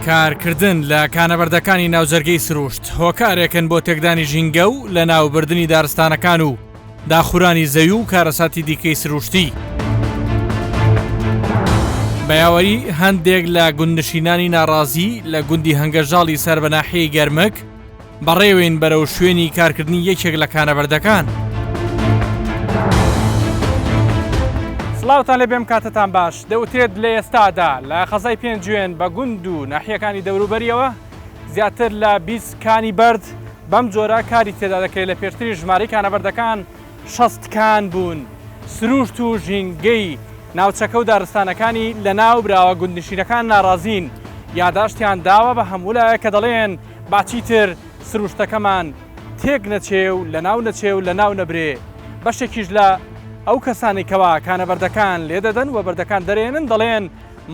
کارکردن لە کانەبەردەکانی ناوجەرگەی سروشت هۆکارێکن بۆ تێکدانی ژینگە و لەناوبردنی دارستانەکان و داخورانی زەوی و کارەساتی دیکەی سروشتی. بە یاوەری هەندێک لە گوندنشینانی ناڕازی لە گوندی هەنگەژاڵی سەر بە ناحیەی گەرمک بەڕێوەین بەرەو شوێنی کارکردنی یەکێک لە کانەبەردەکان. سڵاوتان لێ بێم کاتتان باش دەوترێت لە ئێستادا لە قەزای پێنجوێن بە گوند و ناحیەکانی دەوروبەریەوە زیاتر لە 20 کانی بەرد بەم جۆرە کاری تێدا دەکرێت لە پێشتری ژمارەی کانەبەردەکان 60 کان بوون سروشت و ژینگەی ناوچەکە و دارستانەکانی لەناو براوە گوندنشینەکان ناڕازین یاداشتیان داوە بە هەموو لایەک کە دەڵێن با چیتر سروشتەکەمان تێک نەچێ و لەناو نەچێ و لەناو نەبرێ، بەشێکیش لە ئەو کەسانەی کەوا کانەبەردەکان لێدەدەن و بەردەکان دەرێنن دەڵێن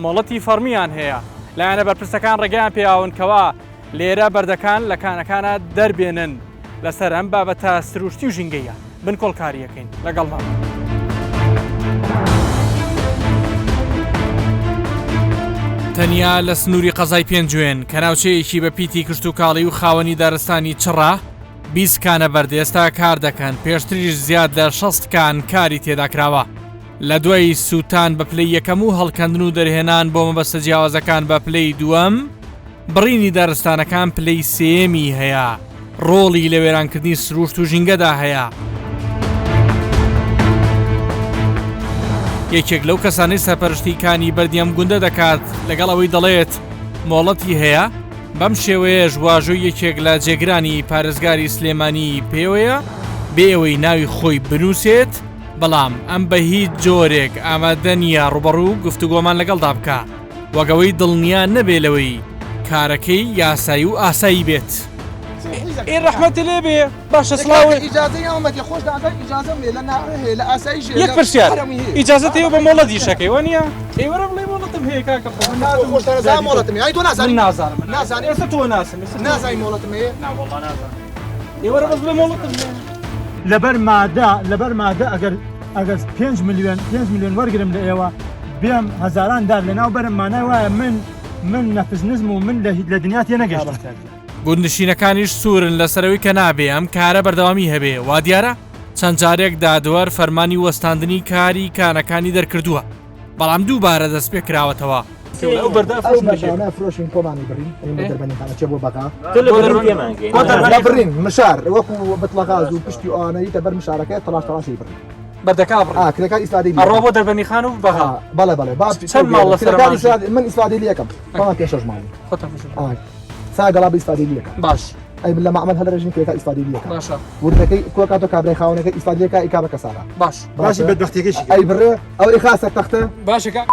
مۆڵەتی فەڕمیان هەیە، لایەنە بەرپرسەکان ڕێگەیان پێیاون کەوا لێرە بەردەکان لە کانەکانا دەربێنن، لەسەر ئەم بابەتە سروشتی و ژینگەییە بنکۆڵکارییەکەین، لەگەڵمان بن. تەنیا لە سنووری قەزای پێنجوێن کە ناوچەیەکی بە پیتی کشتوکاڵی و خاوەنی دارستانی چڕە، 20 کانە بەرد ئێستا کار دەکەن، پێشتریش زیاد لە 60 کان کاری تێدا کراوە. لە دوای سووتان بە پلەی یەکەم و هەڵکەندن و دەرهێنان بۆ مەبەستە جیاوازەکان بە پلەی دووەم، بڕینی دارستانەکان پلەی سێیەمی هەیە، ڕۆڵی لە وێرانکردنی سروشت و ژینگەدا هەیە. یەکێک لەو کەسانەی سەرپەرشتی کانی بەردی ئەم گوندە دەکات لەگەڵ ئەوەی دەڵێت مۆڵەتی هەیە، بەم شێوەیەش واژۆی یەکێک لە جێگرانی پارێزگاری سلێمانی پێوەیە بێ ئەوەی ناوی خۆی بنووسێت، بەڵام ئەم بە هیچ جۆرێک ئامادە نییە ڕووبەڕوو گفتوگۆمان لەگەڵدا بکا. وەک ئەوەی دڵنیا نەبێ لەوەی کارەکەی یاسایی و ئاسایی بێت. ئێ ڕەحمەتی لێ بێ باشە سڵاو یەک پرسیار ئیجازەت هەیە بە مۆڵەت ئیشەکەی وانییە؟ ئێ وەرە بڵێ مۆڵەتم هەیە کاکە خۆ من مۆڵەتم هەیە تۆ نازانی من نازانم نازانی ئێستا تۆ ناسم نازانی مۆڵەتم هەیە نا وەڵا نازانم ئێ وەرە بەس بڵێ مۆڵەتم هەیە. لەبەر مادە لەبەر مادە ئەگەر ئەگەر 5 ملیۆن 5 ملیۆن وەرگرم لە ئێوە بێم هەزاران دار لەناو بەرم مانای وایە من من نەفس نزم و من لە دنیا تێنەگەشتم. گوندنشینەکانیش سوورن لەسەر ئەوەی کە نابێ ئەم کارە بەردەوامی هەبێ، وادیارە چەند جارێک دادوەر فەرمانی وەستاندنی کاری کانەکانی دەرکردووە، بەڵام دووبارە دەستپێکراوەتەوە. ئەو بەردە ئەو بەردانە فرۆشین خۆمانی بڕین ئەی بە دەربەنیخانە چێ بۆ بەغا بڕین مشار وەکو بتڵەغاز و پشتی ئەوانەی تە بەر مشارەکە تەڵاش تەڵاشی بڕین بەردەکە بڕ ئا کرێکار ئیسفادەی ئەڕوا بۆ دەربەنیخان و بەغا بەڵێ بەڵێ با چەند ماڵ لەسەر کرێکار ئیسفادە من ئیسفادەی لێ ئەکەم خۆمان پێ شەش ماڵی خۆتان پێ شەش ئا سا گەڵا بە ئیسفادەی لێ ئەکەم باش ئەی من لە مەعمەل هەر ڕێژین کرێکار ئیسفادەی لێ ئەکەم باشە وردەکەی کۆکاتۆ کابرای خاوەنەکەی ئیسفادەی لێ ئەکا ئیکا بە کەسارە باش باشی بەدبەختیەکەشی ئەی بڕێ ئەو ئیخا سەر تەختە باشە کاک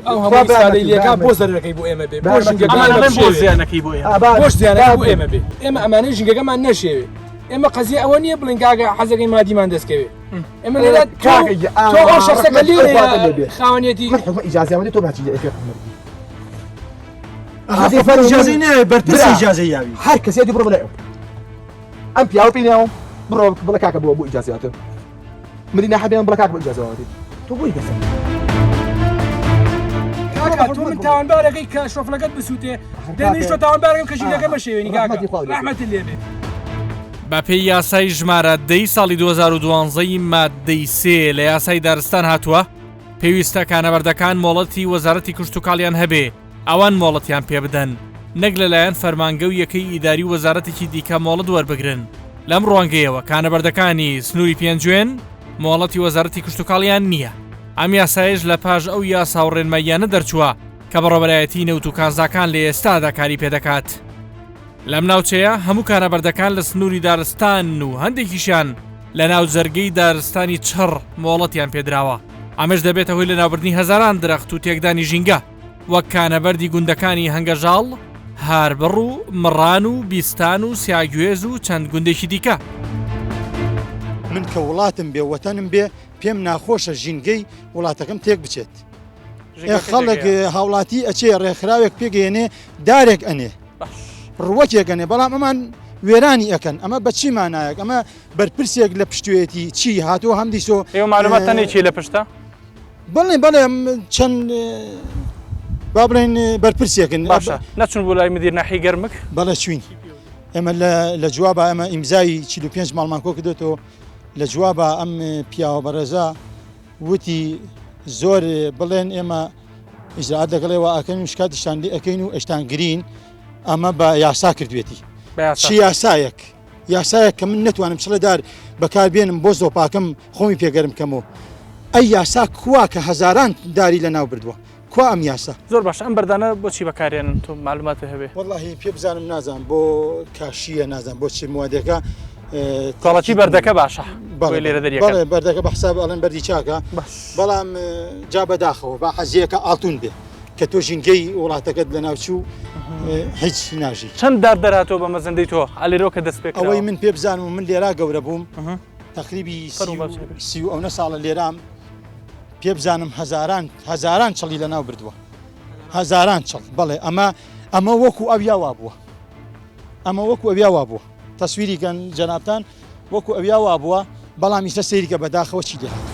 ئەو هەموو ئیسفادەی لێ ئەکا بۆ زەرەرەکەی بۆ ئێمە بێ بۆ ژینگەکەمان بۆ زیانەکەی بۆ ئێمە بۆ زیانەکەی بۆ ئێمە بێ ئێمە ئەمانەی ژینگەکەمان نەشێوێ ئێمە قەزیە ئەوە نییە بڵێن کاکە حەزەکەی مادیمان دەستکەوێ ئێمە لێرە تۆ ئەو شەخسە کە لێرەیە خاوەنیەتی من حکومە ئیجازە وەدی تۆ باچی لە ئەفێ حکومەت ئیجازەی ناوێ بەرپرسی ئیجازەی یاوی هەر کەسێتی بڕۆ بڵێ ئەم پیاوە پێی ناوم بڕۆ بڵێ کاکە بۆ بۆ ئیجازەیاتە مری ناحەبیان بڵێ کاکە بۆ ئیجازەوەتی تۆ بۆی دەسە کاکە تۆ من تاوانبارەکەی کە شۆفڵەکەت بسووتێ دەمیش تۆ تاوانبارەکەم کە ژینگەکە بەشێوێنی کاکە ڕەحمەتت لێ بێ. بەپێی یاسای ژمارە دەی ساڵی 2012 ی ماددەی سێ لە یاسای دارستان هاتووە، پێویستە کانەبەردەکان مۆڵەتی وەزارەتی کشتوکاڵیان هەبێ، ئەوان مۆڵەتیان پێبدەن، نەک لەلایەن فەرمانگە و یەکەی ئیداری و وەزارەتێکی دیکە مۆڵەت وەربگرن. لەم ڕوانگەیەوە کانەبەردەکانی سنووری پێنجوێن مۆڵەتی وەزارەتی کشتوکاڵیان نییە. ئەم یاسایەش لە پاش ئەو یاسا و ڕێنماییانە دەرچووە کە بەڕێوەبەرایەتیی نەوت و کانزاکان لە ئێستادا کاری پێدەکات. لەم ناوچەیە هەموو کانەبەردەکان لە سنووری دارستانن و هەندێکیشیان لە ناو جەرگەی دارستانی چڕ مۆڵەتیان پێدراوە، ئەمەش دەبێتە هۆی لەناوبردنی هەزاران درەخت و تێکدانی ژینگە، وەک کانەبەردی گوندەکانی هەنگەژاڵ، هاربڕ و مڕان و بیستان و سیاگوێز و چەند گوندێکی دیکە. من کە وڵاتم بێ وەتەنم بێ پێم ناخۆشە ژینگەی وڵاتەکەم تێک بچێت. خەڵک هاوڵاتی ئەچێ ڕێکخراوێک پێگەێنێ دارێک ئەنێ ڕوەکێک ئەنێ بەڵام ئەمان وێرانی ئەەکەن ئەمە بە چی مانایەک ئەمە بەرپرسێک لە پشتێتی چی هاتووە هەم دیسۆ ئێوە معلوماتتان چی لە پشتە بڵێ بەڵێ چەند. با بڵێن بەرپرسێکن. باشە نەچون بۆ لای مدیر ناحیەی گەرمک؟ بەڵێ چوین. ئێمە لە جوابا ئێمە ئیمزای 45 ماڵمان کۆ کردێتەوە لە جوابا ئەم پیاوە بەڕێزە وتی زۆر بڵێن ئێمە ئیجرائات لەگەڵێوە ئەکەین و شکاتیشتان لێ ئەکەین و ئەشتان گرین ئەمە بە یاسا کردوێتی چی یاسایەک یاسایەک کە من نەتوانم چڵە دار بەکار بێنم بۆ زۆپاکەم خۆمی پێگەرم کەمەوە ئەی یاسا کوا کە هەزاران داری لە ناو بردووە کوا ئەم یاسا؟ زۆر باشە ئەم بەردانە بۆچی بەکارێنن تۆ معلوماتت هەبێ؟ وەڵاهی پێ بزانم نازانم بۆ کاشیە نازانم بۆ چ موادێکە کواڵەتی بەردەکە باشە بەڵێ لێرە دەریەکە بەڵێ بەردەکە بە حساب ئەڵێن بەردی چاکە بەڵام جا بەداخەوە با حەزیەکە ئاڵتون بێ کە تۆ ژینگەی وڵاتەکەت لەناوچوو هیچ ناژی. چەند دار دەرهاتووە بە مەزندەی تۆ ئەلێرەوە کە دەست پێکراوە؟ ئەوەی من پێ بزانم و من لێرا گەورە بووم تەقریبی سی و ئەونە ساڵە لێرام پێ بزانم هەزاران هەزاران چڵی لەناو بردووە هەزاران چڵ بەڵێ ئەمە ئەمە وەکو ئەویا وا بووە ئەمە وەکو ئەویا وا بووە تەسویری کەن جەنابتان وەکو ئەویا وا بووە بەڵام ئیستا سەیریکە بەداخەوە چی لێهات.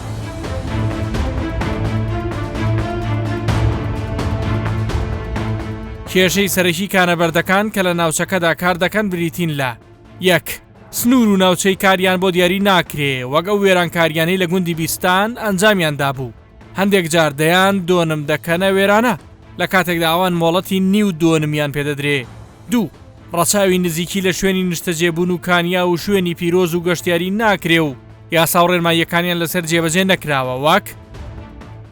کێشەی سەرەکی کانەبەردەکان کە لە ناوچەکەدا کار دەکەن بریتین لە، یەک. سنوور و ناوچەی کاریان بۆ دیاری ناکرێ، وەک ئەو وێرانکاریانەی لە گوندی بیستان ئەنجامیان دابوو، هەندێک جار دەیان دۆنم دەکەنە وێرانە، لە کاتێکدا ئەوان مۆڵەتی نیو دۆنمیان پێدەدرێ. دوو. ڕەچاوی نزیکی لە شوێنی نیشتەجێبوون و کانیاو و شوێنی پیرۆز و گەشتیاری ناکرێ و یاسا و ڕێنماییەکانیان لەسەر جێبەجێ نەکراوە، وەک،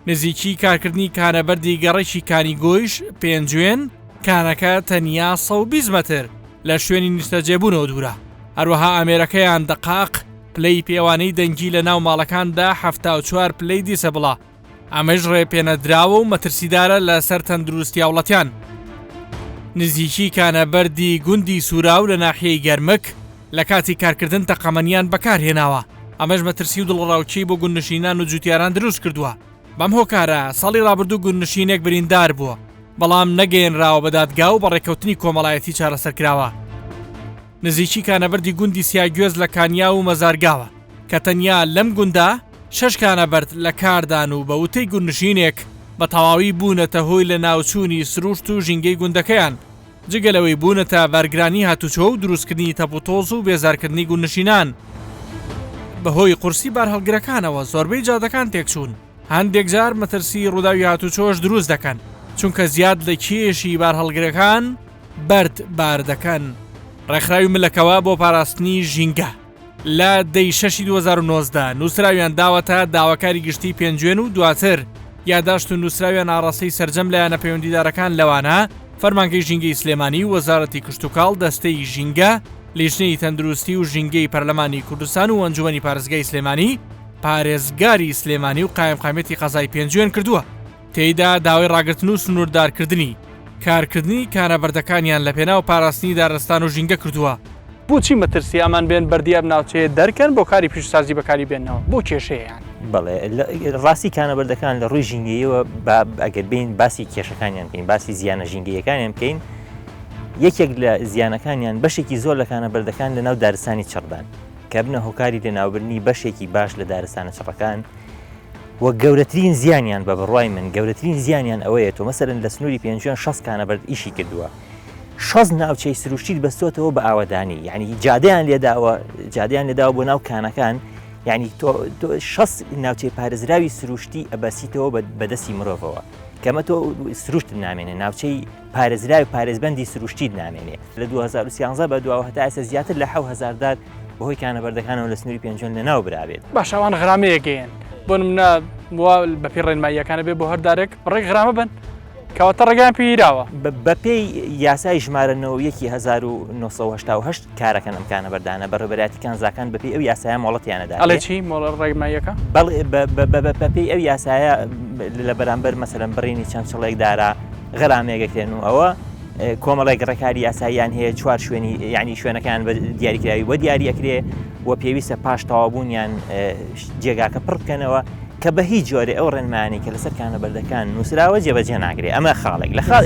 نزیکی کارکردنی کانەبەردی گەڕەکی کانی گۆیش، پێنجوێن، کانەکە تەنیا 120 مەتر لە شوێنی نیشتەجێبوونەوە دوورە، هەروەها ئامێرەکەیان دەقاق پلەی پێوانەی دەنگی لە ناو ماڵەکاندا 74 پلەی دیسەبڵە، ئەمەش ڕێپێنەدراوە و مەترسیدارە لەسەر تەندروستی هاوڵاتیان. نزیکی کانەبەردی گوندی سوراو لە ناحیەی گەرمک لە کاتی کارکردن تەقەمەنیان بەکارهێناوە، ئەمەش مەترسی و دڵەڕاوکێی بۆ گوندنشینان و جوتیاران دروستکردووە. بەم هۆکارە ساڵی ڕابردوو گوندنشینێک بریندار بووە، بەڵام نەگەیەنراوە بە دادگا و بە ڕێککەوتنی کۆمەڵایەتی چارەسەرکراوە. نزیکی کانەبەردی گوندی سیاگوێز لە کانیاو و مەزارگاوە، کە تەنیا لەم گوندە شەش کانەبەرد لە کاردان و بە وتەی گوندنشینێک بە تەواوی بوونەتە هۆی لەناوچوونی سروشت و ژینگەی گوندەکەیان، جگە لەوەی بوونەتە بارگرانی هاتوچۆ و دروستکردنی تەپوتۆز و بێزارکردنی گوندنشینان. بەهۆی قورسی بارهەڵگرەکانەوە زۆربەی جادەکان تێکچوون، هەندێکجار مەترسی ڕووداوی هاتوچۆش دروست دەکەن، چونکە زیاد لە کێشی بارهەڵگرەکان بەرد بار دەکەن. ڕێکخراوی ملەکەوە بۆ پاراستنی ژینگە لە دەی شەشی 2019 نووسراویان داوەتە داواکاری گشتی پێنجوێن و دواتر یاداشت و نووسراویان ئاڕاستەی سەرجەم لایەنە پەیوەندیدارەکان لەوانە فەرمانگەی ژینگەی سلێمانی و وەزارەتی کشتوکاڵ دەستەی ژینگە لیژنەی تەندروستی و ژینگەی پەرلەمانی کوردستان و ئەنجومەنی پارێزگای سلێمانی پارێزگاری سلێمانی و قایمقامیەتی قەزای پێنجوێن کردووە تێیدا داوای ڕاگرتن و سنووردارکردنی کارکردنی کانە بەردەکانیان لە پێناو پاراستنی دارستان و ژینگە کردووە. بۆچی مەترسی ئەمان بێن بەردی ئەم ناوچەیە دەرکەن بۆ کاری پیشەسازی بەکاری بێننەوە بۆ کێشەیە یان؟ بەڵێ ڕاستی کانە بەردەکان لە ڕووی ژینگەیەوە با ئەگەر بین باسی کێشەکانیان بکەین باسی زیانە ژینگەیەکانیان بکەین یەکێک لە زیانەکانیان بەشێکی زۆر لە کانە بەردەکان لە ناو دارستانی چڕدان کە بنە هۆکاری لەناوبردنی بەشێکی باش لە دارستانە چڕەکان و گەورەترین زیانیان بە بڕوای من گەورەترین زیانیان ئەوەیە تۆ مەسەرن لە سنووری پێنجوێن 6 کانەبەرد ئیشی کردووە 6 ناوچەی سروشتیت بەستۆتەوە بە ئاوەدانی یعنی جادەیان لێداوە جادیان لێداوە بۆ ناو کانەکان یعنی تۆ 6 ناوچەی پارێزراوی سروشتی ئەبەسیتەوە بەدەستی مرۆڤەوە کەمە تۆ سروشت نامێنێ ناوچەی پارێزراوی پارێزبەندی سروشتیت نامێنێ لە 2013 بە دواوە هەتا ئێستا زیاتر لە 1000 دار بەهۆی کانە بەردەکانەوە لە سنووری پێنجوێن لەناو برابێت. باشە ئەوان غرامەیەک گەیەن بۆ نمونە وا بەپێی ڕێنماییەکانە بێ بۆ هەر دارێک بڕێک غرامە بن کەواتە ڕێگەیان پێگیراوە. بەپێی یاسای ژمارە 91 1988 کارەکەن ئەم کانە بەردانە بەڕێوەبەرایەتی کانزاکان بەپێی ئەو یاسایە مۆڵەتیان ئەداتێ. ئەڵێ چی مۆڵە ڕێنماییەکە؟ بەڵێ بەپێی ئەو یاسایە لە بەرامبەر مەسەلەن بڕینی چەند چڵێک دارا غەرامەیەک ئەکرێن و ئەوە کۆمەڵێک ڕێکاری یاساییان هەیە چوار شوێنی یعنی شوێنەکان بە دیاریکراوی بۆ دیاری ئەکرێ و پێویستە پاش تەوابوونیان جێگاکە پڕ بکەنەوە کە بە هیچ جۆرێ ئەو ڕێنمانی کە لەسەر کانە بەردەکان نووسراوە جێبەجێ ناکرێ ئەمە خاڵێک لە خاڵ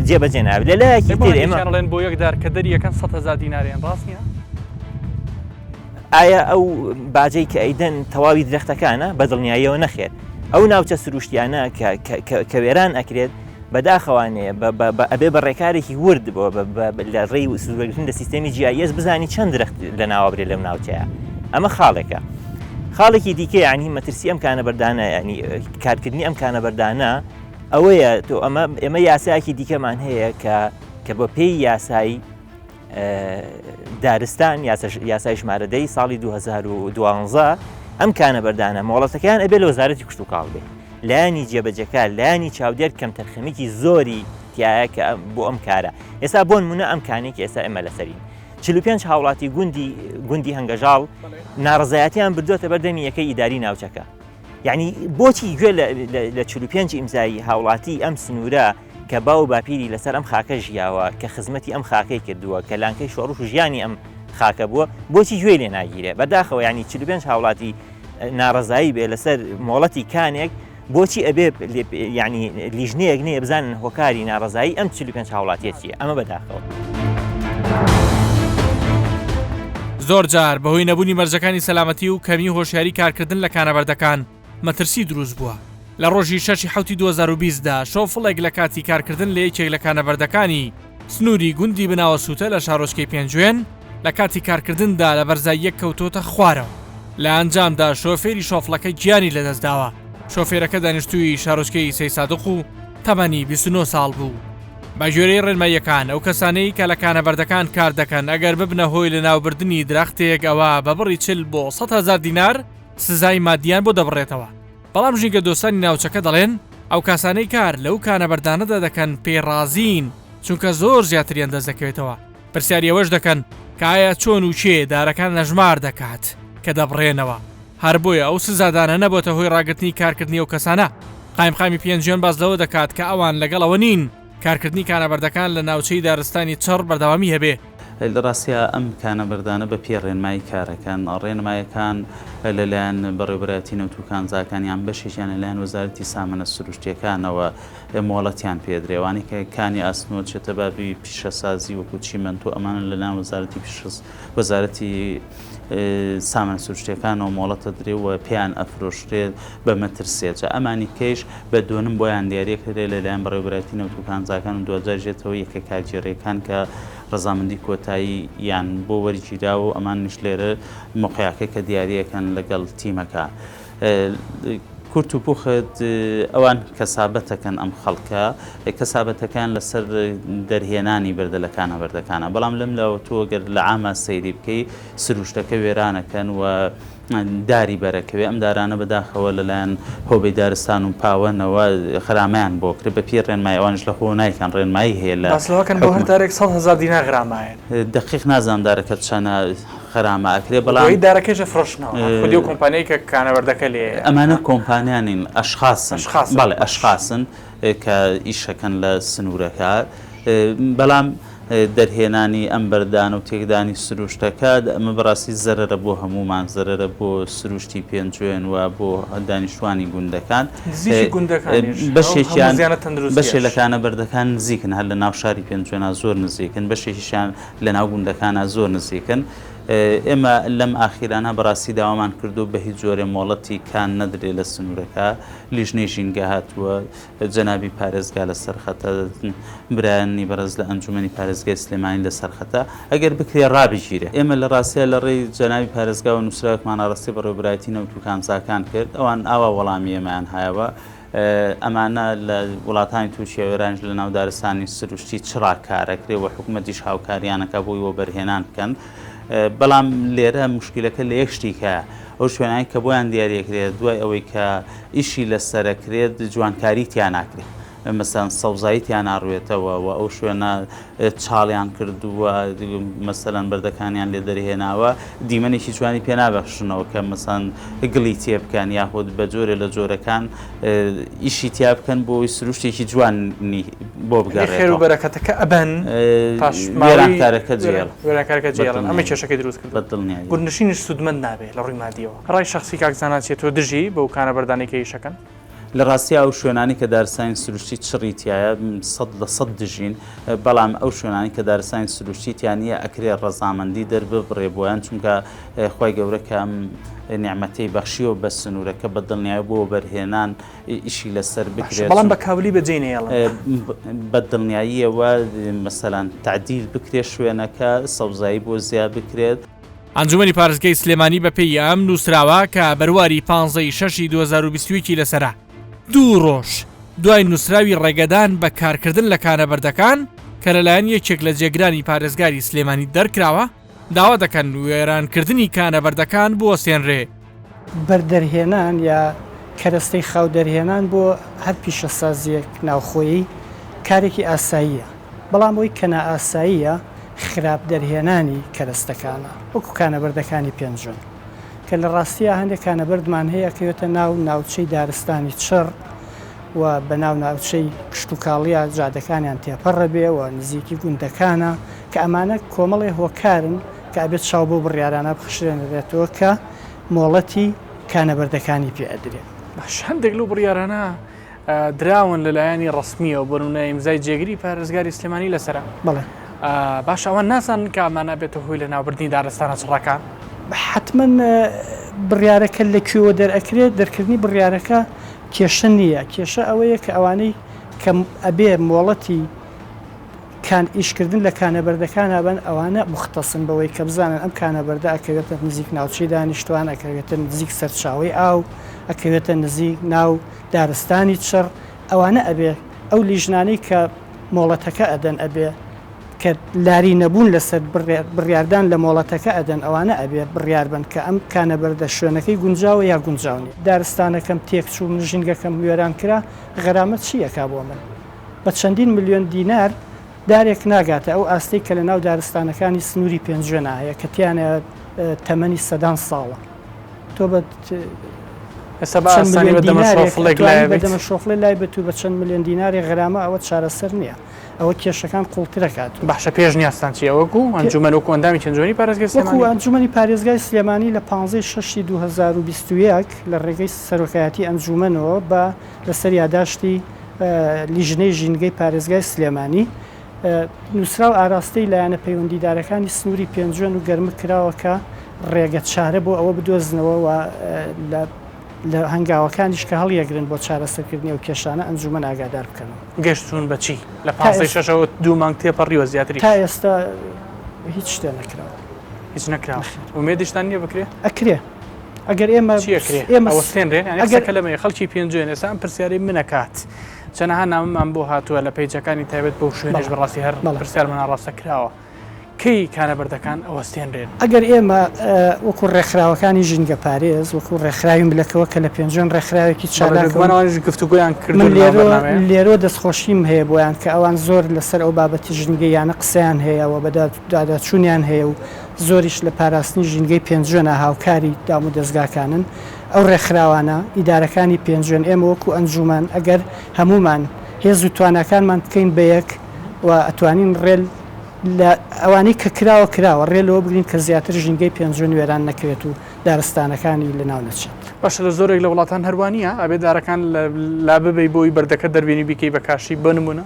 جێبەجێ نابێت لە لایەکی تر ئێمە ڵێن بۆ یەک دار کە دەری یەکەن 100 هزار دیناریان ڕاست نییە؟ ئایا ئەو باجەی کە ئەیدەن تەواوی درەختەکانە بە دڵنیاییەوە نەخێر ئەو ناوچە سروشتیانە کە وێران ئەکرێت بەداخەوانەیە ئەبێ بە ڕێکارێکی ورد بۆ لە ڕێی سوودوەرگرتن لە سیستەمی GIS بزانی چەند درەخت لە ناوە برێ لەم ناوچەیە ئەمە خاڵێکە. خاڵێکی دیکە ینی مەترسی ئەم کانە بەردانە ینی کارکردنی ئەم کانە بەردانە ئەوەیە تۆ ئەمە ئێمە یاسایەکی دیکەمان هەیە کە کە بە پێی یاسایی دارستان یاسای ژمارە دەی ساڵی 2012 ئەم کانە بەردانە مۆڵەتەکەیان ئەبێ لە وەزارەتی کشتوکاڵ بێ لایەنی جێبەجێکار لایەنی چاودێر کەمتەرخەمیکی زۆری تایە کە بۆ ئەم کارە ئێستا بۆ نمونە ئەم کانێکی ئێستا ئێمە لەسەرین 45 هاوڵاتی گوندی گوندی هەنگەژاڵ ناڕزایەتیان بردوێتە بەردەمی یەکەی ئیداری ناوچەکە یعنی بۆچی گوێ لە 45 ئیمزایی هاوڵاتی ئەم سنوورە کە باو و باپیری لەسەر ئەم خاکە ژیاوە، کە خزمەتی ئەم خاکەی کردووە، کە لانکەی شۆڕش و ژیانی ئەم خاکە بووە، بۆچی گوێی لێ ناگیرێ؟ بەداخەوە یانی 45 هاوڵاتی ناڕەزایی بێ لەسەر مۆڵەتی کانێک، بۆچی ئەبێ یانی لیژنەیەک نییە بزانن هۆکاری ناڕەزایی ئەم 45 هاوڵاتیە چییە؟ ئەمە بەداخەوە. زۆرجار بەهۆی نەبوونی مەرجەکانی سەلامەتی و کەمی هۆشیاری کارکردن لە کانەبەردەکان، مەترسی دروست بووە. لە ڕۆژی شەشی حەوتی 2020 دا شۆفڵێک لە کاتی کارکردن لە یەکێک لە کانەبەردەکانی سنووری گوندی بناوەسووتە لە شارۆچکەی پێنجوێن لە کاتی کارکردندا لە بەرزاییەک کەوتۆتە خوارەوە لە ئەنجامدا شۆفێری شۆفڵەکە گیانی لەدەستداوە. شۆفێرەکە دانیشتووی شارۆچکەی سەیسادق و تەمەنی 29 ساڵ بوو. بە گوێرەی ڕێنماییەکان ئەو کەسانەی کە لە کانەبەردەکان کار دەکەن ئەگەر ببنە هۆی لەناوبردنی درەختێک ئەوا بە بڕی 40 بۆ 100 هەزار دینار سزای مادیان بۆ دەبڕێتەوە، بەڵام ژینگەدۆستانی ناوچەکە دەڵێن ئەو کاسانەی کار لەو کانەبەردانەدا دەکەن پێی ڕازین چونکە زۆر زیاتریان دەست دەکەوێتەوە، پرسیاری ئەوەش دەکەن کە ئایا چۆن و کێ دارەکان ئەژمار دەکات کە دەبڕێنەوە، هەر بۆیە ئەو سزادانە نەبۆتە هۆی ڕاگرتنی کارکردنی ئەو کەسانە. قایمقامی پێنجوێن باس لەوە دەکات کە ئەوان لەگەڵ ئەوە نین کارکردنی کانەبەردەکان لە ناوچەی دارستانی چڕ بەردەوامی هەبێ. لە ڕاستیا ئەم کانەبەردانە بە پێی ڕێنمایی کارەکەن، ڕێنمایەکان لە لایەن بەڕێوەبەرایەتی نەوت و کانزاکان یان بەشێکیان لە لایەن وەزارەتی سامانە سروشتییەکانەوە مۆڵەتیان پێ درێ، ئەوانەی کە کانی ئاسنەوە چێتە بابی پیشەسازی وەکو چیمەنتۆ ئەمانە لە لایەن وەزارەتی پیشەس وەزارەتی سامانە سروشتییەکانەوە مۆڵەت ئەدرێ و پێیان ئەفرۆشرێت بە مەتر سێجا، ئەمانی کەیش بە دۆنم بۆیان دیاریەکرێ لە لایەن بەڕێوەبەرایەتی نەوت و کانزاکان و دواجاریش دێتەوە یەکە کارگێڕییەکان کە ڕەزامەندی کۆتایی یان بۆ وەرگیراوە و ئەمانیش لێرە موقعەکە کە دیاریەکەن لەگەڵ تیمەکە. کورت و پوخت ئەوان کەسابەتەکەن ئەم خەڵکە کەسابەتەکەیان لەسەر دەرهێنانی بەردەلەکانە بەردەکانە بەڵام لەم لاوە تۆ گەر لە عاما سەیری بکەی سروشتەکە وێرانەکەن و داری بەرەکەوێ ئەم دارانە بەداخەوە لەلایەن هۆبەی دارستان و پاوەنەوە غرامەیان بۆ کرێ بە پێی ڕێنمایی ئەوانیش لە خۆ نایکەن ڕێنمایی هەیە لە باس لەوە کەن بۆ هەر دارێک 100 هەزار دینار غرامایە. دەقیق نازانم دارەکە چەنە غەرامە ئەکرێ بەڵام دوایی دارەکەیش ئەفرۆشنەوە خودی ئەو کۆمپانیای کە کانەوەردەکە لێیە. ئەمانە کۆمپانیا نین ئەشخاسن ئەشخاسن بەڵێ ئەشخاسن کە ئیشەکەن لە سنوورەکە بەڵام دەرهێنانی ئەم بەردانە و تێکدانی سروشتەکە ئەمە بەڕاستی زەرەرە بۆ هەموومان زەرەرە بۆ سروشتی پێنجوێن و بۆ دانیشتوانی گوندەکان نزیکی گوندەکانیش بەشێکیان بەشێ لە کانە بەردەکان نزیکن هەر لە ناو شاری پێنجوێنا زۆر نزیکن بەشێکیشیان لە ناو گوندەکانا زۆر نزیکن ئێمە لەم ئاخیرانە بەڕاستی داوامان کردو بە هیچ جۆرێ مۆڵەتی کان نەدرێ لە سنوورەکە لیژنەی ژینگە هاتووە جەنابی پارێزگا لەسەر خەتە، برایانی بەڕێز لە ئەنجومەنی پارێزگای سلێمانی لەسەر خەتە، ئەگەر بکرێ ڕابگیرێ. ئێمە لە ڕاستیا لە ڕێی جەنابی پارێزگاوە نووسراوێکمان ئاڕاستەی بەڕێوەبەرایەتی نەوت و کانزاکان کرد، ئەوان ئاوا وەڵامی ئێمەیان هایەوە، ئەمانە لە وڵاتانی تورکیا و ئێرانیش لە ناو دارستانی سروشتی چڕا کارەکرێ و حکومەتیش هاوکاریان ئەکا بۆی وەبەرهێنان بکەن، بەڵام لێرە موشکیلەکە لە یەک شتیکایە، ئەو شوێنانەی کە بۆیان دیاریەکرێت دوای ئەوەی کە ئیشی لەسەرەکرێت جوانکاری تیا ناکرێت مەسەن سەوزایی تیا ناڕوێتەوە و ئەو شوێنە چاڵیان کردووە مەسەلەن بەردەکانیان لێ دەرهێناوە دیمەنێکی جوانی پێ نابەخشنەوە کە مەسەن گڵی تێ بکەن یاخود بە جۆرێ لە جۆرەکان ئیشی تیا بکەن بۆ ئەوەی سروشتێکی جوانی بۆ بگەڕێتەوە. خێر و بەرەکەتەکە ئەبەن پاش وێرانکارەکە جێڵ وێرانکارەکە جێڵن ئەمە کێشەکەی دروست کرد بە دڵنیایی گوندنشینیش سوودمەند نابێ لە ڕووی مادیەوە. ڕای شەخسی کاک زانا چیە تۆ دژی بەو کانە بەردانەی کە ئیشەکەن؟ لە ڕاستیا ئەو شوێنانەی کە دارستانی سروشتی چڕی تیایە 100% دژین، بەڵام ئەو شوێنانەی کە دارستانی سروشتی تیا نییە ئەکرێ ڕەزامەندی دەرببڕێ بۆیان، چونکە خوای گەورە کە ئەم نیعمەتەی بەخشیوە بە سنوورەکە بە دڵنیایی بۆ وەبەرهێنان ئیشی لەسەر بکرێت. بەڵام بە کاولی بەجێی نەیەڵن. بە دڵنیاییەوە مەسەلەن تەعدیل بکرێت شوێنەکە، سەوزایی بۆ زیاد بکرێت. ئەنجومەنی پارێزگای سلێمانی بەپێی ئەم نووسراوە کە بەرواری 15 ی شەشی 2021 ی لەسەرە، دوو ڕۆژ دوای نووسراوی ڕێگەدان بە کارکردن لە کانە بەردەکان کە لەلایەن یەکێک لە جێگرانی پارێزگاری سلێمانی دەرکراوە، داوا دەکەن وێرانکردنی کانە بەردەکان بوەستێنرێ. بەرد دەرهێنان یا کەرەستەی خاو دەرهێنان بۆ هەر پیشەسازییەک ناوخۆیی کارێکی ئاساییە، بەڵام ئەوەی کە نائاساییە خراپ دەرهێنانی کەرەستەکانە وەکو کانەبەردەکانی پێنجوێن کە لە ڕاستیا هەندێک کانەبەردمان هەیە ئەکەوێتە ناو ناوچەی دارستانی چڕ و بە ناو ناوچەی کشتوکاڵیە جادەکانیان تێپەڕەبێ و نزیکی گوندەکانە کە ئەمانە کۆمەڵێ هۆکارن کە ئەبێت چاو بەو بڕیارانە بخشرێنرێتەوە کە مۆڵەتی کانەبەردەکانی پێ ئەدرێ. باش هەندێک لەو بڕیارانە دراون لە لایەنی ڕەسمییەوە بۆ نمونە ئیمزای جێگری پارێزگاری سلێمانی لەسەرە. بەڵێ. باشە ئەوان نازانن کە ئەمانە ئەبێتە هۆی لەناوبردنی دارستانە چڕەکان؟ حەتمەن بڕیارەکە لە کوێوە دەرئەکرێت، دەرکردنی بڕیارەکە کێشە نییە، کێشە ئەوەیە کە ئەوانەی کە ئەبێ مۆڵەتی کان ئیشکردن لە کانەبەردەکانا بن ئەوانە موختەسن بەوەی کە بزانن ئەم کانەبەردە ئەکەوێتە نزیک ناوچەی دانیشتوان، ئەکەوێتە نزیک سەرچاوەی ئاو، ئەکەوێتە نزیک ناو دارستانی چڕ، ئەوانە ئەبێ ئەو لیژنانەی کە مۆڵەتەکە ئەدەن ئەبێ کە لاری نەبوون لەسەر بڕیاردان لە مۆڵەتەکە ئەدەن ئەوانە ئەبێ بڕیار بەن کە ئەم کانەبەردە شوێنەکەی گونجاوە یا گونجاو نیە. دارستانەکەم تێکچوو، من ژینگەکەم وێران کرا، غەرامەت چی ئەکا بۆ من؟ بە چەندین ملیۆن دینار دارێک ناگاتە ئەو ئاستەی کە لەناو دارستانەکانی سنووری پێنجوێنا هەیە کە تیانە تەمەنی سەدان ساڵە. تۆ بە ئێستا بە ئاسانی بە دەمە شۆفڵێک لای بە دەمە شۆفڵێ لای بێت و بە چەند ملیۆن دینارێک غەرامە ئەوە چارەسەر نییە. ئەوە کێشەکان قوڵترەکات. باشە پێشنیازتان چییە وەکو ئەنجومەن وەکو ئەندامی ئەنجومەنی پارێزگای سلێمانی؟ وەکو ئەنجومەنی پارێزگای سلێمانی لە 15 شەشی 2021 لە ڕێگەی سەرۆکایەتی ئەنجومەنەوە بە لەسەر یاداشتی لیژنەی ژینگەی پارێزگای سلێمانی نووسراو ئاراستەی لایەنە پەیوەندیدارەکانی سنووری پێنجوێن و گەرمک کراوە کە ڕێگە چارە بۆ ئەوە بدۆزنەوە و لە لە هەنگاوەکانیش کە هەڵیەگرن بۆ چارەسەرکردنی ئەو کێشانە ئەنجومەن ئاگادار بکەنەوە. گەشتوون بە چی؟ لە پانزەی شەشەوە دوو مانگ تێپەڕیوە زیاتریش. تا ئێستا هیچ شتێ نەکراوە. هیچ نەکراوە. ئومێدیشتان نییە بکرێ؟ ئەکرێ. ئەگەر ئێمە چی ئەکرێ؟ ئێمە ئەوەستێنرێ؟ یانی قسەکە لەمەیە خەڵکی پێنجوێن ئێستا ئەم پرسیارەی من ئەکات. چەنەها نامەمان بۆ هاتووە لە پەیجەکانی تایبەت بەو شوێنەش بەڕاستی هەر پرسیارمان ئاڕاستە کراوە. کەی کانەبەردەکان ئەوەستێنرێن؟ ئەگەر ئێمە وەکو ڕێکخراوەکانی ژینگەپارێز، وەکو ڕێکخراوی ملەکەوە کە لە پێنجوێن ڕێکخراوێکی چالاکە و ئەوانیش گفتوگۆیان کردووە من لێرۆ لێرۆ دەستخۆشیم هەیە بۆیان کە ئەوان زۆر لەسەر ئەو بابەتی ژینگەییانە قسەیان هەیە و بەدواداچوونیان هەیە و زۆریش لە پاراستنی ژینگەی پێنجوێنە هاوکاری دامودەزگاکانن ئەو ڕێکخراوانە، ئیدارەکانی پێنجوێن، ئێمە وەکو ئەنجوومەن ئەگەر هەموومان هێز و تواناکانمان بکەین بە یەک و ئەتوانین ڕێ لە ئەوانەی کە کراوە کراوە، ڕێ لەوە بگرین کە زیاتر ژینگەی پێنجوێن وێران نەکرێت و دارستانەکانی لەناو نەچێت. باشە لە زۆرێک لە وڵاتان هەر وا نییە؟ ئەبێ دارەکان لاببەی بۆی بەردەکە دەربێنی بیکەی بە کاشی بۆ نموونە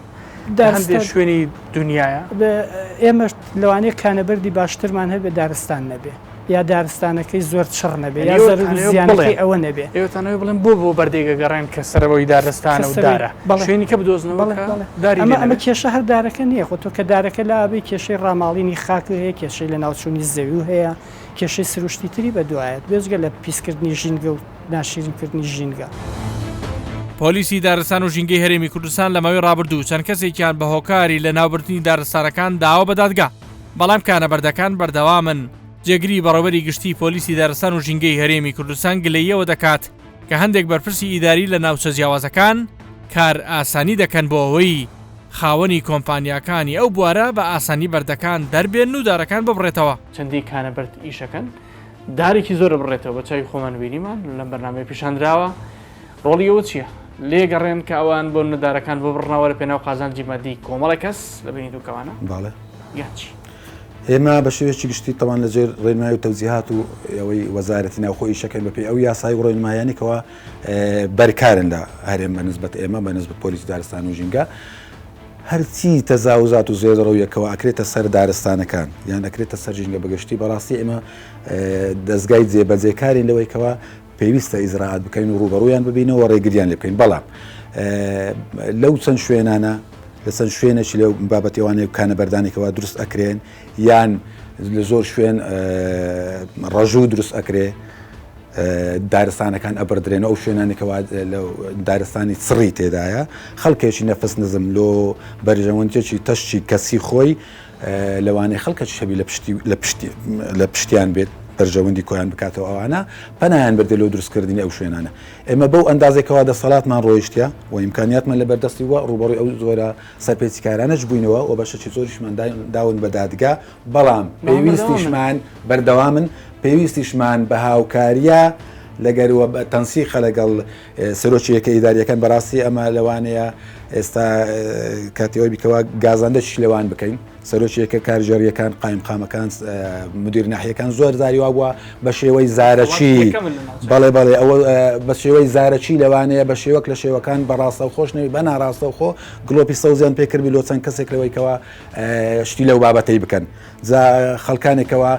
لە هەندێک شوێنی دونیایە. ئێمە لەوانەیە کانەبەردی باشترمان هەبێ دارستان نەبێ. یا دارستانەکەی زۆر چڕ نەبێ یا زەرەر و زیانەکەی ئەوە نەبێ. ئێوەتانەوێ بڵێن بۆ بۆ بەردێک ئەگەڕێن کە سەرەوەی دارستانە و دارە شوێنی کە بدۆزنەوە کە داری لێ ئەمە کێشە هەر دارەکە نییە خۆ تۆ کە دارەکە لابەی کێشەی ڕاماڵینی خاک هەیە کێشەی لەناوچوونی زەوی هەیە کێشەی سروشتی تری بەدوایەت بێجگە لە پیسکردنی ژینگە و ناشیرینکردنی ژینگە. پۆلیسی دارستان و ژینگەی هەرێمی کوردستان لە ماوەی ڕابردوو چەند کەسێکیان بە هۆکاری لەناوبردنی دارستانەکان داوە بە دادگا، بەڵام کانەبەردەکان بەردەوامن، جێگری بەڕێوەبەری گشتیی پۆلیسی دارستان و ژینگەی هەرێمی کوردستان گلەییەوە دەکات کە هەندێک بەرپرسی ئیداری لە ناوچە جیاوازەکان کار ئاسانی دەکەن بۆ ئەوەی خاوەنی کۆمپانیاکانی ئەو بوارە بە ئاسانی بەردەکان دەربێنن و دارەکان ببڕێتەوە. چەندین کانەبەرد ئیشەکەن دارێکی زۆر بڕێتەوە بە چاوی خۆمان بینیمان لەم بەرنامەیە پیشاندراوە ڕۆڵی ئەوە چییە؟ لێگەڕێن کە ئەوان بۆ نەدارەکان ببڕنەوە لە پێناو قازانجی مادی کۆمەڵێک کەس لە بینی دووکەوانە بەڵێ یان چی؟ ئێمە بە شێوەیەکی گشتی تەوان لە ژێر ڕێنمایی و تەوجیهات و ئەوەی وەزارەتی ناوخۆ ئیشەکەن بەپێی ئەو یاسای و ڕێنمایانی کەوا بەرکارن لە هەرێم بە نسبەت ئێمە بە نسبەت پۆلیسی دارستان و ژینگە هەرچی تەزاوزات و زێدەڕەویەکەوە ئەکرێتە سەر دارستانەکان یان ئەکرێتە سەر ژینگە بەگشتی بەڕاستی ئێمە دەستگای جێبەجێکارین لەوەی کەوا پێویستە ئیجرائات بکەین و ڕووبەڕوویان ببینەوە ڕێگریان لێ بکەین بەڵام لەو چەند شوێنانە لە چەند شوێنێکی لەو بابەتیوانەیە کانە بەردانێکەوە دروست ئەکرێن یان لە زۆر شوێن ڕەژوو دروست ئەکرێ دارستانەکان ئەبردرێن ئەو شوێنانێکەوە دارستانی چڕی تێدایە خەڵکێکی نەفس نزم لۆ بەرژەوەندێکی تەشتی کەسی خۆی لەوانەیە خەڵکەکی هەبی لە پشتی لە پشتی لە پشتیان بێت بەرژەوەندی کۆیان بکاتەوە ئەوانە پەنایان بردە لۆ دروستکردنی ئەو شوێنانە ئێمە بەو ئەندازێکەوە دەسەڵاتمان ڕۆیشتە و ئیمکانیاتمان لە بەردەستی وە ڕوبەڕووی ئەو زۆرە سەرپێچیکارانەش بووینەوە و بەشەکی زۆریشمان داون بە دادگا بەڵام پێویستیشمان بەردەوامن پێویستیشمان بە هاوکاریە لەگەر و تەنسیقە لەگەڵ سەرۆکی یەکە ئیداریەکان بەڕاستی ئەمە لەوانەیە ئێستا کاتی ئەوەی بیکەوە گازاندەش لەوان بکەین سەرۆکی یەکە کارگێڕیەکان قایمقامەکان مدیر ناحیەکان زۆر زاری وا بووە بە شێوەی زارەکی بەڵێ بەڵێ ئەوە بە شێوەی زارەکی لەوانەیە بە شێوەک لە شێوەکان بە ڕاستەوخۆش نەوی بە ناڕاستەوخۆ گڵۆپی سەوزیان پێکردبی لۆ چەند کەسێک لەوەی کەوا شتی لەو بابەتەی بکەن جا خەڵکانێکەوە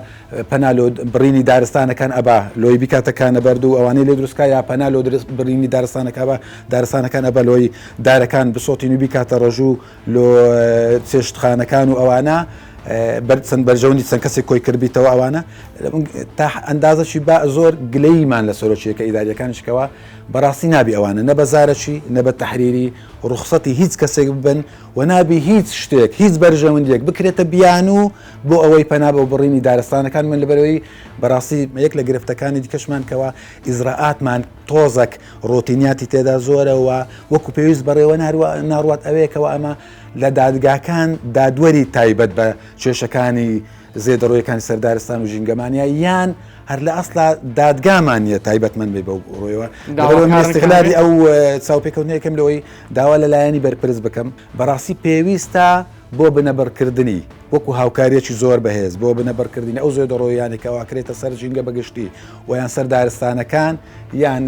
پەنا لۆ بڕینی دارستانەکان ئەبا لۆی بیکاتە کانەبەرد و ئەوانەی لێ دروستکا یا پەنا لۆ بڕینی دارستانەکە ئەبا دارستانەکان ئەبا لۆی دارەکان بسۆتین و بیکاتە ڕەژوو لۆ چێشتخانەکان و ئەوانە بەر چەند بەرژەوەندی چەند کەسێک کۆی کردبیتەوە ئەوانە تا ئەندازەی با زۆر گلەیمان لە سەرۆکیەکە ئیداریەکانیشکەوە بەڕاستی نابی ئەوانە نە بە زارەکی نە بە تەحریری ڕوخسەتی هیچ کەسێک ببن و نابی هیچ شتێک هیچ بەرژەوەندیەک بکرێتە بیانوو بۆ ئەوەی پەنا بۆ بڕینی دارستانەکان من لەبەرەوەی بەڕاستی یەک لە گرفتەکانی دیکەشمان کەوا ئیزراعاتمان تۆزەک ڕۆتینیاتی تێدا زۆرە و وەکو پێویست بەڕێوە ناڕوات ئەوەیەکەوە ئەمە لە دادگاکان دادوەری تایبەت بە کێشەکانی زێدەڕۆیەکانی سەردارستان و ژینگەمانە یان هەر لە ئەسلا دادگامان نیە تایبەتمەند بێ بەو ڕۆیەوە ئستغلالی ئەو چاوپێکەوتنەکەم لەوەی داوا لە لایەنی بەرپرس بکەم بەڕاستی پێویستە بۆ بنەبڕکردنی وەکو هاوکاریەکی زۆر بەهێز بۆ بنەبڕکردنی ئەو زێدەڕۆییانەی کە ئەکرێتە سەر ژینگە بە گشتی و یان سەر دارستانەکان یان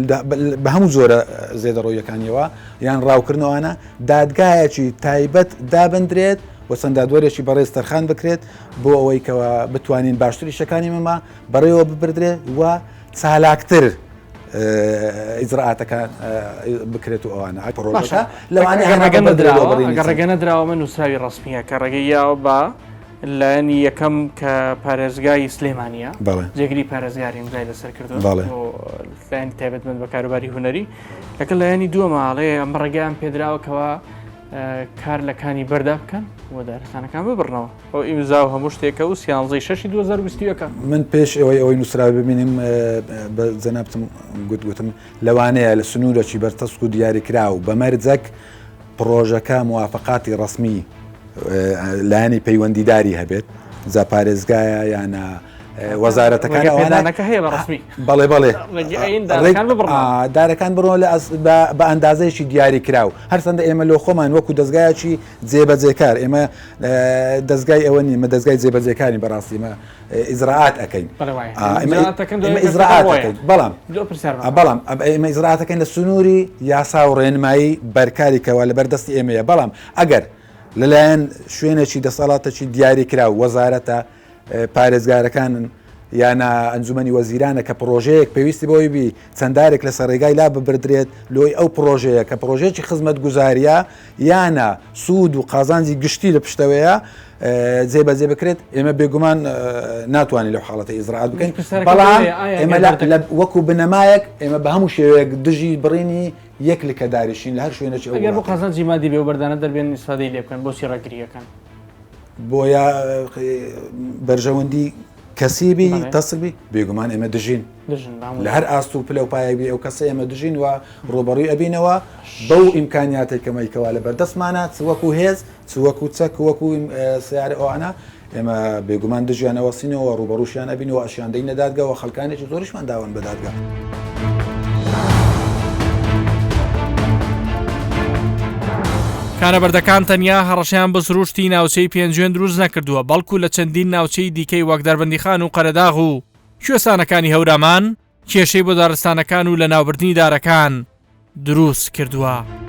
بە هەموو جۆرە زێدەڕۆییەکانیەوە یان ڕاوکردنەوانە دادگایەکی تایبەت دابندرێت و چەند دادوەرێکی بەڕێز تەرخان بکرێت بۆ ئەوەی کەوا بتوانین باشتر ئیشەکانی مەما بەڕێوە ببردرێت و چالاکتر ئیجرائاتەکان بکرێت و ئەوانە پڕۆژەکە لەوانەیە ڕێگە نەدراوە ئەگەر ڕێگە نەدراوە من نووسراوی ڕەسمییە کە ڕێگەی یاوە بە لایەنی یەکەم کە پارێزگای سلێمانیە جێگری پارێزگاری ئیمزای لەسەر کردو لایەنی تایبەتمەند بە کاروباری هونەری لەگەڵ لایەنی دووەماڵێ ئەم ڕێگەیان پێدراوە کەوا کار لە کانی بەردا بکەن و دارستانەکان ببڕنەوە. ئەو ئیمزا و هەموو شتێکە و سیانزەی شەشی 2021. من پێش ئەوەی ئەوەی نووسراوی ببینم بە جەنابتم گوت گوتم لەوانەیە لە سنوورەکی بەرتەسک و دیاریکراو بە مەرجەک پڕۆژەکە موافقاتی ڕەسمی لایەنی پەیوەندیداری هەبێت جا پارێزگایە یانە وەزارەتەکان ئەوانەکە هەیە بە ڕەسمی بەڵێ بەڵێ دارەکان بڕۆ لە بە ئەندازەیەکی دیاری کراو هەرچەندە ئێمە لۆ خۆمان وەکو دەستگایەکی جێبەجێکار ئێمە دەستگای ئەوە نیە مە دەستگای جێبەجێکاری بەڕاستی مە ئیزراعات ئەەکەین بەڵام بەڵام ئێمە ئیزراعاتەکەین لە سنووری یاسا و ڕێنمایی بەرکاری کەوا لە بەردەستی ئێمەیە بەڵام ئەگەر لەلایەن شوێنێکی دەسەڵاتەکی دیاریکراو وەزارەتە پارێزگارەکانن یان ئەنجومەنی وەزیرانە کە پڕۆژەیەک پێویستی بۆی بی چەندارێک لەسەر ڕێگای لا ببردرێت لۆی ئەو پڕۆژەیە کە پڕۆژەیەکی خزمەتگوزاریە یانە سوود و قازانجی گشتی لە پشتەوەیە جێبەجێ بکرێت ئێمە بێگومان ناتوانین لەو حاڵەتە ئیزراعات بکەین بەڵام ئێمە وەکو بنەمایەک ئێمە بە هەموو شێوەیەک دژی بڕینی یەک لکە داریشین لە هەر شوێنێکی ئەو ئەگەر بۆ قازانجی مادی بێ و بەردانە دەربێن ئیسفادەی لێ بکەن بۆچی ڕێگرییەکەن؟ بۆیە بەرژەوەندی کەسی بی تەسک بی بێگومان ئێمە دژین لە هەر ئاست و پلە و پایەک بی ئەو کەسە ئێمە دژین و ڕوبەڕووی ئەبینەوە بەو ئیمکانیاتێک کەمەیکەوە لە بەردەستمانە چ وەکو هێز چ وەکو چەک وەکو سیارە ئەوانە ئێمە بێگومان دژیان ئەوەسینەوە ڕوبەڕوشیان ئەبینەوە ئەشیان دەینە دادگەوە خەڵکانێکی زۆریشمان داون بە دادگا. کانەبەردەکان تەنیا هەڕەشەیان بۆ سروشتی ناوچەی پێنجوێن دروست نەکردووە، بەڵکو لە چەندین ناوچەی دیکەی وەک دەربەندیخان و قەرەداغ و کوێستانەکانی هەورامان کێشەی بۆ دارستانەکان و لەناوبردنی دارەکان دروست کردووە.